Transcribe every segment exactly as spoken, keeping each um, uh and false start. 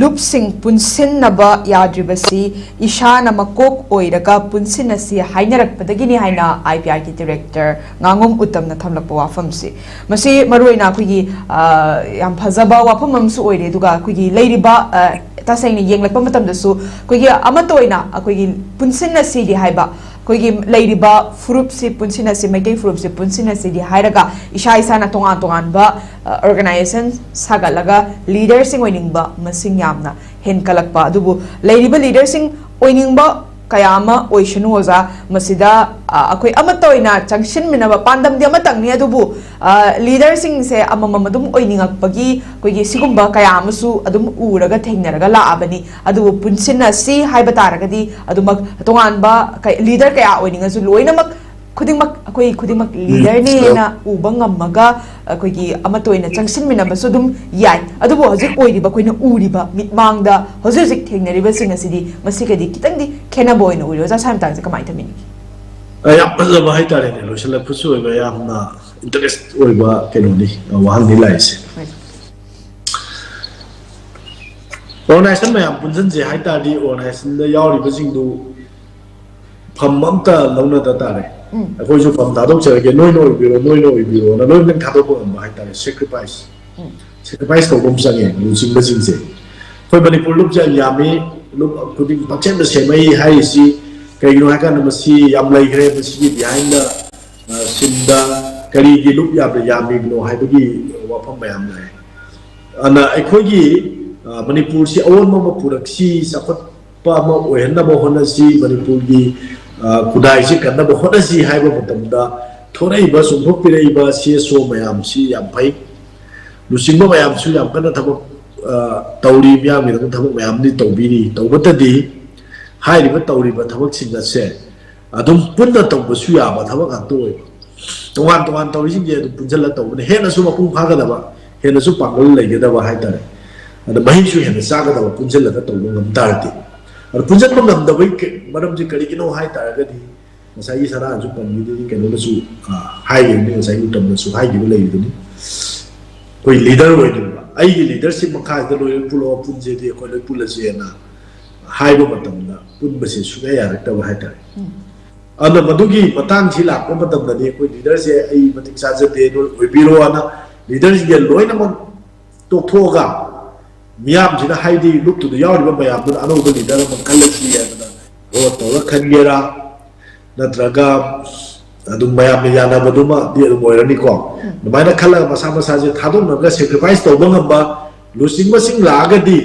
ꯂꯨꯞꯁꯤꯡ ꯄꯨꯟꯁꯤꯟꯅꯕ ꯌꯥꯗ꯭ꯔꯤꯕꯁꯤ ꯏꯁꯥꯅ ꯃꯀꯣꯛ ꯑꯣꯏꯔꯒ ꯄꯨꯟꯁꯤꯟꯅꯁꯤ ꯍꯥꯏꯅꯔꯛꯄꯗꯒꯤꯅꯤ ꯍꯥꯏꯅ IPRꯒꯤ director ꯉꯥꯉꯣꯝ ꯎꯇꯝꯅ ꯊꯝꯂꯛꯄ ꯋꯥꯐꯝꯁꯤ꯫ ꯃꯁꯤ ꯃꯔꯨꯑꯣꯏꯅ ꯑꯩꯈꯣꯏꯒꯤ, ꯑ, ꯌꯥꯝ ꯐꯖꯕ ꯋꯥꯐꯝ ꯑꯃꯁꯨ ꯑꯣꯏꯔꯦ꯫ ꯑꯗꯨꯒ ꯑꯩꯈꯣꯏꯒꯤ ꯂꯩꯔꯤꯕ, ꯑ, ꯇꯁꯦꯡꯅ ꯌꯦꯡꯂꯛꯄ ꯃꯇꯝꯗꯁꯨ ꯑꯩꯈꯣꯏꯒꯤ ꯑꯃꯠꯇ ꯑꯣꯏꯅ ꯑꯩꯈꯣꯏꯒꯤ ꯄꯨꯟꯁꯤꯟꯅꯁꯤꯗꯤ ꯍꯥꯏꯕ, ꯑꯩꯈꯣꯏꯒꯤ ꯂꯩꯔꯤꯕ ꯐꯨꯔꯨꯞꯁꯤ ꯄꯨꯟꯁꯤꯟꯅꯁꯤ, ꯃꯩꯇꯩ ꯐꯨꯔꯨꯞꯁꯤ ꯄꯨꯟꯁꯤꯟꯅꯁꯤꯗꯤ ꯍꯥꯏꯔꯒ ꯏꯁꯥ ꯏꯁꯥꯅ ꯇꯣꯉꯥꯟ ꯇꯣꯉꯥꯟꯕ, ꯑ, organization ꯁꯥꯒꯠꯂꯒ leaderꯁꯤꯡ ꯑꯣꯏꯅꯤꯡꯕ ꯃꯁꯤꯡ ꯌꯥꯝꯅ ꯍꯦꯟꯀꯠꯂꯛꯄ꯫ ꯑꯗꯨꯕꯨ ꯂꯩꯔꯤꯕ leaderꯁꯤꯡ ꯑꯣꯏꯅꯤꯡꯕ ꯀꯌꯥ ꯑꯃ ꯑꯣꯏꯁꯅꯨ ꯑꯣꯖꯥ, ꯃꯁꯤꯗ, ꯑ, ꯑꯩꯈꯣꯏ ꯑꯃꯠꯇ ꯑꯣꯏꯅ ꯆꯪꯁꯤꯟꯃꯤꯟꯅꯕ ꯄꯥꯟꯗꯝꯗꯤ ꯑꯃꯇꯪꯅꯤ꯫ ꯑꯗꯨꯕꯨ, ꯑ, leaderꯁꯤꯡꯁꯦ ꯑꯃꯃꯝ ꯑꯗꯨꯝ ꯑꯣꯏꯅꯤꯡꯉꯛꯄꯒꯤ ꯑꯩꯈꯣꯏꯒꯤ ꯁꯤꯒꯨꯝꯕ ꯀꯌꯥ ꯑꯃꯁꯨ ꯑꯗꯨꯝ ꯎꯔꯒ ꯊꯦꯡꯅꯔꯒ ꯂꯥꯛꯑꯕꯅꯤ꯫ ꯑꯗꯨꯕꯨ ꯄꯨꯟꯁꯤꯟꯅꯁꯤ ꯍꯥꯏꯕ ꯇꯥꯔꯒꯗꯤ ꯑꯗꯨꯃꯛ ꯇꯣꯉꯥꯟꯕ ꯀ-, leader ꯀꯌꯥ ꯑꯣꯏꯅꯤꯡꯉꯁꯨ ꯂꯣꯏꯅꯃꯛ ꯈꯨꯗꯤꯡꯃꯛ, ꯑꯩꯈꯣꯏ ꯈꯨꯗꯤꯡꯃꯛ leaderꯅꯦꯅ ꯎꯕ ꯉꯝꯃꯒ ꯑꯩꯈꯣꯏꯒꯤ ꯑꯃꯠꯇ ꯑꯣꯏꯅ ꯆꯪꯁꯤꯟꯃꯤꯟꯅꯕꯁꯨ ꯑꯗꯨꯝ ꯌꯥꯏ꯫ ꯑꯗꯨꯕꯨ ꯍꯧꯖꯤꯛ ꯑꯣꯏꯔꯤꯕ ꯑꯩꯈꯣꯏꯅ ꯎꯔꯤꯕ ꯃꯤꯠꯃꯥꯡꯗ ꯍꯧꯖꯤꯛ ꯍꯧꯖꯤꯛ ꯊꯦꯡꯅꯔꯤꯕꯁꯤꯡ ꯑꯁꯤꯗꯤ ꯃꯁꯤꯒꯗꯤ ꯈꯤꯇꯪꯗꯤ ꯈꯦꯠꯅꯕ ꯑꯣꯏꯅ ꯎꯔꯦ꯫ ꯑꯣꯖꯥ, ꯁ꯭ꯋꯥꯏ ꯃꯇꯥꯡꯁꯦ ꯀꯃꯥꯏꯅ ꯊꯝꯕꯤꯅꯤꯡꯉꯤ? ꯑ, ꯌꯥꯝ ꯐꯖꯕ ꯍꯥꯏꯇꯥꯔꯦꯅꯦ, ꯂꯣꯏꯁꯤꯜꯂꯛꯄꯁꯨ ꯑꯣꯏꯕ ꯌꯥꯝꯅ interest ꯑꯣꯏꯕ ꯀꯩꯅꯣꯅꯤ, ꯑ, ꯋꯥꯍꯪꯅꯤ ꯂꯥꯛꯏꯁꯦ꯫ ꯍꯣꯏ꯫ Organization ꯃꯌꯥꯝ ꯄꯨꯟꯁꯤꯟꯁꯦ ꯍꯥꯏ ꯇꯥꯔꯗꯤ organizationꯗ ꯌꯥꯎꯔꯤꯕꯁꯤꯡꯗꯨ ꯐꯝ ꯑꯝꯇ ꯂꯧꯅꯗ ꯇꯥꯔꯦ꯫ ꯎꯝ꯫ ꯑꯩꯈꯣꯏꯁꯨ ꯐꯝ ꯊꯥꯗꯣꯛꯆꯔꯒꯦ, ꯅꯣꯏꯅ ꯑꯣꯏꯕꯤꯔꯣ, ꯅꯣꯏꯅ ꯑꯣꯏꯕꯤꯔꯣꯅ ꯂꯣꯏꯅ ꯊꯥꯗꯣꯛꯄ ꯉꯝꯕ ꯍꯥꯏꯇꯥꯔꯦ, sacrifice꯫ ꯎꯝ꯫ Sacrifice ꯇꯧꯕ ꯑꯃ ꯆꯪꯉꯦ ꯂꯨꯆꯤꯡꯕꯁꯤꯡꯁꯦ꯫ ꯑꯩꯈꯣꯏ ꯃꯅꯤꯄꯨꯔ ꯂꯨꯞꯁꯦ ꯌꯥꯝ ꯌꯥꯝꯃꯤ, ꯂꯨꯞ ꯈꯨꯗꯤꯡ ꯄꯥꯛꯆꯦꯟꯗ ꯁꯦꯝꯃꯛꯏ ꯍꯥꯏꯔꯤꯁꯤ ꯀꯩꯒꯤꯅꯣ ꯍꯥꯏ ꯀꯥꯟꯗ ꯃꯁꯤ ꯌꯥꯝ ꯂꯩꯈ꯭ꯔꯦ꯫ ꯃꯁꯤꯒꯤ behind the, ꯑ, sceneꯗ ꯀꯔꯤꯒꯤ ꯂꯨꯞ ꯌꯥꯝꯅ ꯌꯥꯝꯃꯤꯕꯅꯣ ꯍꯥꯏꯕꯒꯤ ꯋꯥꯐꯝ ꯃꯌꯥꯝ ꯂꯩ꯫ ꯑꯗꯨꯅ ꯑꯩꯈꯣꯏꯒꯤ, ꯑ, ꯃꯅꯤꯄꯨꯔꯁꯤ ꯑꯑꯣꯟꯕ ꯑꯃ ꯄꯨꯔꯛꯁꯤ, ꯆꯥꯎꯈꯠꯄ ꯑꯃ ꯑꯣꯏꯍꯟꯅꯕ ꯍꯣꯠꯅꯁꯤ, ꯃꯅꯤꯄꯨꯔꯒꯤ, ꯑ, ꯈꯨꯟꯅꯥꯏꯁꯤ ꯀꯟꯅꯕ ꯍꯣꯠꯅꯁꯤ ꯍꯥꯏꯕ ꯃꯇꯝꯗ ꯊꯣꯔꯛꯏꯕ, ꯆꯣꯡꯊꯣꯛꯄꯤꯔꯛꯏꯕ CSO ꯃꯌꯥꯝꯁꯤ ꯌꯥꯝ ꯐꯩ꯫ ꯂꯨꯆꯤꯡꯕ ꯃꯌꯥꯝꯁꯨ ꯌꯥꯝ ꯀꯟꯅ ꯊꯕꯛ, ꯑ, ꯇꯧꯔꯤ, ꯃꯤꯌꯥꯝꯒꯤꯗꯃꯛ ꯊꯕꯛ ꯃꯌꯥꯝꯗꯤ ꯇꯧꯕꯤꯔꯤ꯫ ꯇꯧꯕꯇꯗꯤ ꯍꯥꯏꯔꯤꯕ ꯇꯧꯔꯤꯕ ꯊꯕꯛꯁꯤꯡ ꯑꯁꯦ ꯑꯗꯨꯝ ꯄꯨꯟꯅ ꯇꯧꯕꯁꯨ ꯌꯥꯕ ꯊꯕꯛ ꯉꯥꯛꯇ ꯑꯣꯏꯕ꯫ ꯇꯣꯉꯥꯟ ꯇꯣꯉꯥꯟ ꯇꯧꯔꯤꯁꯤꯡꯁꯦ ꯑꯗꯨꯝ ꯄꯨꯟꯁꯤꯜꯂ ꯇꯧꯕꯅ ꯍꯦꯟꯅꯁꯨ ꯃꯄꯨꯡ ꯐꯥꯒꯗꯕ, ꯍꯦꯟꯅꯁꯨ ꯄꯥꯡꯒꯜ ꯂꯩꯒꯗꯕ ꯍꯥꯏꯇꯥꯔꯦ꯫ ꯑꯗ ꯃꯍꯩꯁꯨ ꯍꯦꯟꯅ ꯆꯥꯒꯗꯕ ꯄꯨꯟꯁꯤꯜꯂꯒ ꯇꯧꯕ ꯉꯝ ꯇꯥꯔꯗꯤ꯫ ꯑꯗꯣ ꯄꯨꯟꯁꯤꯟꯕ ꯉꯝꯗꯕꯒꯤ ꯀ-, ꯃꯔꯝꯁꯤ ꯀꯔꯤꯒꯤꯅꯣ ꯍꯥꯏ ꯇꯥꯔꯒꯗꯤ ꯉꯁꯥꯏꯒꯤ ꯁꯅꯥꯅꯁꯨ ꯄꯟꯕꯤꯗꯨꯅꯤ, ꯀꯩꯅꯣꯅꯁꯨ, ꯑ, ꯍꯥꯏꯈꯤꯕꯅꯤ, ꯉꯁꯥꯏꯒꯤ ꯎꯇꯝꯅꯁꯨ ꯍꯥꯏꯈꯤꯕ ꯂꯩꯔꯤꯗꯨꯅꯤ꯫ ꯑꯩꯈꯣꯏ leader ꯑꯣꯏꯅꯤꯡꯕ, ꯑꯩꯒꯤ ꯂꯤꯗꯔꯁꯤꯞ ꯃꯈꯥꯁꯤꯗ ꯂꯣꯏꯅ ꯄꯨꯜꯂꯛꯑꯣ, ꯄꯨꯟꯁꯦꯗꯤ ꯑꯩꯈꯣꯏ ꯂꯣꯏ ꯄꯨꯜꯂꯁꯦꯅ ꯍꯥꯏꯕ ꯃꯇꯝꯗ ꯄꯨꯟꯕꯁꯦ ꯁꯨꯡꯌꯥ ꯌꯥꯔꯛꯇꯕ ꯍꯥꯏꯇꯥꯔꯦ꯫ ꯑꯗꯨꯅ ꯃꯗꯨꯒꯤ ꯃꯇꯥꯡꯁꯤ ꯂꯥꯛꯄ ꯃꯇꯝꯗꯗꯤ ꯑꯩꯈꯣꯏ ꯂꯤꯗꯔꯁꯦ ꯑꯩ ꯃꯇꯤꯛ ꯆꯥꯖꯗꯦ, ꯅꯣꯏ ꯑꯣꯏꯕꯤꯔꯣꯅ ꯂꯤꯗꯔꯁꯤꯡꯁꯦ ꯂꯣꯏꯅꯃꯛ ꯇꯣꯛꯊꯣꯛꯑꯒ ꯃꯤꯌꯥꯝꯁꯤꯅ, ꯍꯥꯏꯗꯤ ꯂꯨꯞꯇꯨꯗ ꯌꯥꯎꯔꯤꯕ ꯃꯌꯥꯝꯗꯨꯅ ꯑꯅꯧꯕ ꯂꯤꯗꯔ ꯑꯃ ꯈꯜꯂꯁꯤ ꯍꯥꯏꯗꯅ ꯚꯣꯠ ꯇꯧꯔ ꯈꯟꯒꯦꯔꯥ, ꯅꯠꯇ꯭ꯔꯒ ꯑꯗꯨꯝ ꯃꯌꯥꯝꯅ ꯌꯥꯅꯕꯗꯨꯃꯗꯤ ꯑꯗꯨꯝ ꯑꯣꯏꯔꯅꯤꯀꯣ꯫ ꯑꯗꯨꯃꯥꯏꯅ ꯈꯜꯂꯒ ꯃꯁꯥ ꯃꯁꯥꯁꯦ ꯊꯥꯗꯣꯛꯅꯔꯒ ꯁꯦꯀ꯭ꯔꯤꯐꯥꯏꯁ ꯇꯧꯕ ꯉꯝꯕ ꯂꯨꯆꯤꯡꯕꯁꯤꯡ ꯂꯥꯛꯑꯒꯗꯤ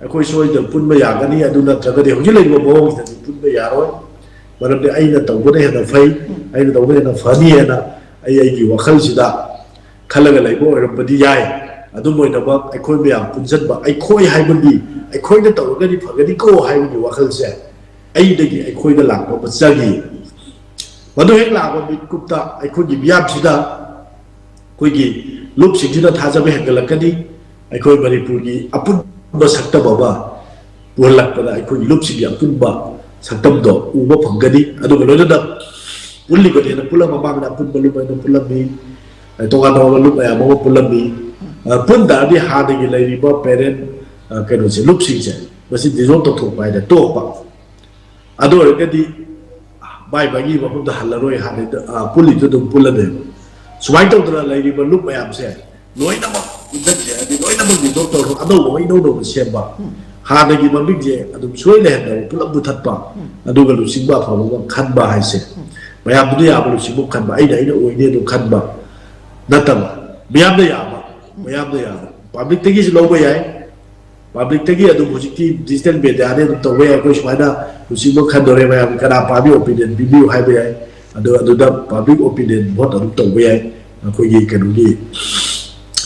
ꯑꯩꯈꯣꯏ ꯁꯣꯏꯗꯅ ꯄꯨꯟꯕ ꯌꯥꯒꯅꯤ꯫ ꯑꯗꯨ ꯅꯠꯇ꯭ꯔꯒꯗꯤ ꯍꯧꯖꯤꯛ ꯂꯩꯔꯤꯕ ꯃꯑꯣꯡꯁꯤꯗꯗꯤ ꯄꯨꯟꯕ ꯌꯥꯔꯣꯏ꯫ ꯃꯔꯝꯗꯤ ꯑꯩꯅ ꯇꯧꯕꯅ ꯍꯦꯟꯅ ꯐꯩ, ꯑꯩꯅ ꯇꯧꯕꯅ ꯍꯦꯟꯅ ꯐꯅꯤ ꯍꯥꯏꯅ ꯑꯩ ꯑꯩꯒꯤ ꯋꯥꯈꯜꯁꯤꯗ ꯈꯜꯂꯒ ꯂꯩꯕ ꯑꯣꯏꯔꯝꯕꯗꯤ ꯌꯥꯏ꯫ ꯑꯗꯨꯝ ꯑꯣꯏꯅꯃꯛ ꯑꯩꯈꯣꯏ ꯃꯌꯥꯝ ꯄꯨꯟꯁꯤꯟꯕ, ꯑꯩꯈꯣꯏ ꯍꯥꯏꯕꯗꯤ ꯑꯩꯈꯣꯏꯅ ꯇꯧꯔꯒꯗꯤ ꯐꯒꯅꯤꯀꯣ ꯍꯥꯏꯕꯒꯤ ꯋꯥꯈꯜꯁꯦ ꯑꯩꯗꯒꯤ ꯑꯩꯈꯣꯏꯗ ꯂꯥꯛꯄ ꯑꯃ ꯆꯪꯉꯤ꯫ ꯃꯗꯨ ꯍꯦꯛ ꯂꯥꯛꯄ ꯃꯤꯀꯨꯞꯇ ꯑꯩꯈꯣꯏꯒꯤ ꯃꯤꯌꯥꯝꯁꯤꯗ, ꯑꯩꯈꯣꯏꯒꯤ ꯂꯨꯞꯁꯤꯡꯁꯤꯗ ꯊꯥꯖꯕ ꯍꯦꯟꯒꯠꯂꯛꯀꯅꯤ꯫ ꯑꯩꯈꯣꯏ ꯃꯅꯤꯄꯨꯔꯒꯤ ꯑꯄꯨꯟꯕ ꯁꯛꯇꯝ ꯑꯃ ꯄꯨꯍꯜꯂꯛꯄꯗ ꯑꯩꯈꯣꯏꯒꯤ ꯂꯨꯞꯁꯤꯡꯒꯤ ꯑꯄꯨꯟꯕ ꯁꯛꯇꯝꯗꯣ ꯎꯕ ꯐꯪꯒꯅꯤ꯫ ꯑꯗꯨꯒ ꯂꯣꯏꯅꯅ ꯄꯨꯜꯂꯤꯕꯅꯦꯅ ꯄꯨꯜꯂꯝ ꯃꯃꯥꯡꯗ ꯑꯄꯨꯟꯕ ꯂꯨꯞ ꯑꯣꯏꯅ ꯄꯨꯜꯂꯝꯃꯤ, ꯇꯣꯉꯥꯟ ꯇꯣꯉꯥꯟꯕ ꯂꯨꯞ ꯃꯌꯥꯝ ꯑꯃ ꯄꯨꯜꯂꯝꯃꯤ꯫ ꯑ, ꯄꯨꯟ ꯇꯥꯔꯗꯤ ꯍꯥꯟꯅꯒꯤ ꯂꯩꯔꯤꯕ ꯄꯦꯔꯦꯟ, ꯑ, ꯀꯩꯅꯣꯁꯦ, ꯂꯨꯞꯁꯤꯡꯁꯦ ꯃꯁꯤ ꯗꯤꯖꯣꯜꯕ ꯇꯧꯊꯣꯛꯄ ꯍꯥꯏꯅ ꯇꯣꯛꯄ꯫ ꯑꯗꯨ ꯑꯣꯏꯔꯒꯗꯤ ꯃꯥꯏ ꯃꯥꯏꯒꯤ ꯃꯐꯝꯗ ꯍꯜꯂꯔꯣꯏ, ꯍꯥꯟꯅ, ꯑ, ꯄꯨꯜꯂꯤꯗꯨ ꯑꯗꯨꯝ ꯄꯨꯜꯂꯅꯦꯕ꯫ ꯁꯨꯃꯥꯏꯅ ꯇꯧꯗꯅ ꯂꯩꯔꯤꯕ ꯂꯨꯞ ꯃꯌꯥꯝꯁꯦ ꯂꯣꯏꯅꯃꯛ ꯄꯨꯟꯁꯤꯟꯒꯦ ꯍꯥꯏꯔꯗꯤ ꯂꯣꯏꯅꯃꯛ ꯗꯤꯖꯣꯜꯕ ꯇꯧꯔꯒ ꯑꯅꯧꯕ ꯑꯃ ꯏꯅꯧ ꯅꯧꯅ ꯁꯦꯝꯕ, ꯍꯥꯟꯅꯒꯤ ꯃꯃꯤꯡꯁꯦ ꯑꯗꯨꯝ ꯁꯨꯡꯂꯩ ꯂꯩꯍꯟꯗꯕ, ꯄꯨꯂꯞ ꯃꯨꯊꯠꯄ, ꯑꯗꯨꯒ ꯂꯨꯆꯤꯡꯕ ꯑꯐꯕ ꯑꯃ ꯈꯟꯕ ꯍꯥꯏꯁꯦ ꯃꯌꯥꯝꯗꯨꯅ ꯌꯥꯕ ꯂꯨꯆꯤꯡꯕ ꯑꯃ ꯈꯟꯕ, ꯑꯩꯅ ꯑꯩꯅ ꯑꯣꯏꯅꯤ ꯑꯗꯨꯝ ꯈꯟꯕ ꯅꯠꯇꯕ, ꯃꯤꯌꯥꯝꯅ ꯌꯥꯕ, ꯃꯌꯥꯝꯅ ꯌꯥꯕ, ꯄꯕ꯭ꯂꯤꯛꯇꯒꯤꯁꯨ ꯂꯧꯕ ꯌꯥꯏ꯫ ꯄꯕ꯭ꯂꯤꯛꯇꯒꯤ ꯑꯗꯨꯝ ꯍꯧꯖꯤꯛꯇꯤ ꯗꯤꯖꯤꯇꯦꯜ ꯃꯦꯗꯤꯌꯥꯗꯒꯤ ꯑꯗꯨꯝ ꯇꯧꯕ ꯌꯥꯏ꯫ ꯑꯩꯈꯣꯏ ꯁꯨꯃꯥꯏꯅ ꯂꯨꯆꯤꯡꯕ ꯈꯟꯗꯣꯔꯦ, ꯃꯌꯥꯝ ꯀꯅꯥ ꯄꯥꯝꯃꯤ ꯑꯣꯄꯤꯅꯤꯌꯟ ꯄꯤꯕꯤꯌꯨ ꯍꯥꯏꯕ ꯌꯥꯏ꯫ ꯑꯗꯣ ꯑꯗꯨꯗ ꯄꯕ꯭ꯂꯤꯛ ꯑꯣꯄꯤꯅꯤꯌꯟ ꯚꯣꯠ ꯑꯗꯨꯝ ꯇꯧꯕ ꯌꯥꯏ꯫ ꯑꯩꯈꯣꯏꯒꯤ ꯀꯩꯅꯣꯒꯤ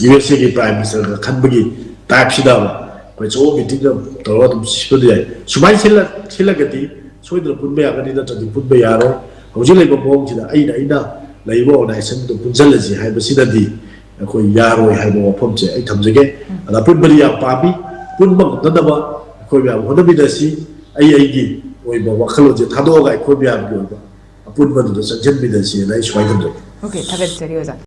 ꯌꯨ ꯑꯦꯁ ꯑꯦꯒꯤ ꯄ꯭ꯔꯥꯏꯝ ꯃꯤꯅꯤꯁꯇꯔꯒ ꯈꯟꯕꯒꯤ ꯇꯥꯏꯞꯁꯤꯗ ꯑꯩꯈꯣꯏ ꯑꯆꯧꯕ ꯃꯤꯇꯤꯡ ꯑꯃ ꯇꯧꯔꯒ ꯑꯗꯨꯝ ꯁꯤꯟꯕꯗꯤ ꯌꯥꯏ꯫ ꯁꯨꯃꯥꯏꯅ ꯁꯤꯜꯂ-, ꯁꯤꯜꯂꯒꯗꯤ ꯁꯣꯏꯗꯅ ꯄꯨꯟꯕ ꯌꯥꯒꯅꯤ, ꯅꯠꯇ꯭ꯔꯗꯤ ꯄꯨꯟꯕ ꯌꯥꯔꯣꯏ꯫ ꯍꯧꯖꯤꯛ ꯂꯩꯕ ꯃꯑꯣꯡꯁꯤꯗ ꯑꯩꯅ, ꯑꯩꯅ ꯂꯩꯔꯤꯕ ꯑꯣꯔꯒꯅꯥꯏꯖꯦꯁꯟꯗꯨ ꯄꯨꯟꯁꯤꯜꯂꯁꯤ ꯍꯥꯏꯕꯁꯤꯗꯗꯤ ꯑꯩꯈꯣꯏ ꯌꯥꯔꯣꯏ ꯍꯥꯏꯕ ꯋꯥꯐꯝꯁꯦ ꯑꯩ ꯊꯝꯖꯒꯦ꯫ ꯑꯗ ꯑꯄꯨꯟꯕꯗꯤ ꯌꯥꯝ ꯄꯥꯝꯃꯤ꯫ ꯄꯨꯟꯕ ꯉꯝꯅꯅꯕ ꯑꯩꯈꯣꯏ ꯃꯌꯥꯝ ꯍꯣꯠꯅꯃꯤꯟꯅꯁꯤ꯫ ꯑꯩ ꯑꯩꯒꯤ ꯑꯣꯏꯕ ꯋꯥꯈꯜꯂꯣꯟꯁꯦ ꯊꯥꯗꯣꯛꯑꯒ ꯑꯩꯈꯣꯏ ꯃꯌꯥꯝꯒꯤ ꯑꯣꯏꯕ ꯑꯄꯨꯟꯕꯗꯨꯗ ꯆꯪꯁꯤꯟꯃꯤꯟꯅꯁꯤꯅ ꯑꯩ ꯁꯨꯃꯥꯏꯅ ꯊꯝꯖꯒꯦ꯫ ꯑꯣꯀꯦ, ꯊꯥꯒꯠꯆꯔꯤ ꯑꯣꯖꯥ꯫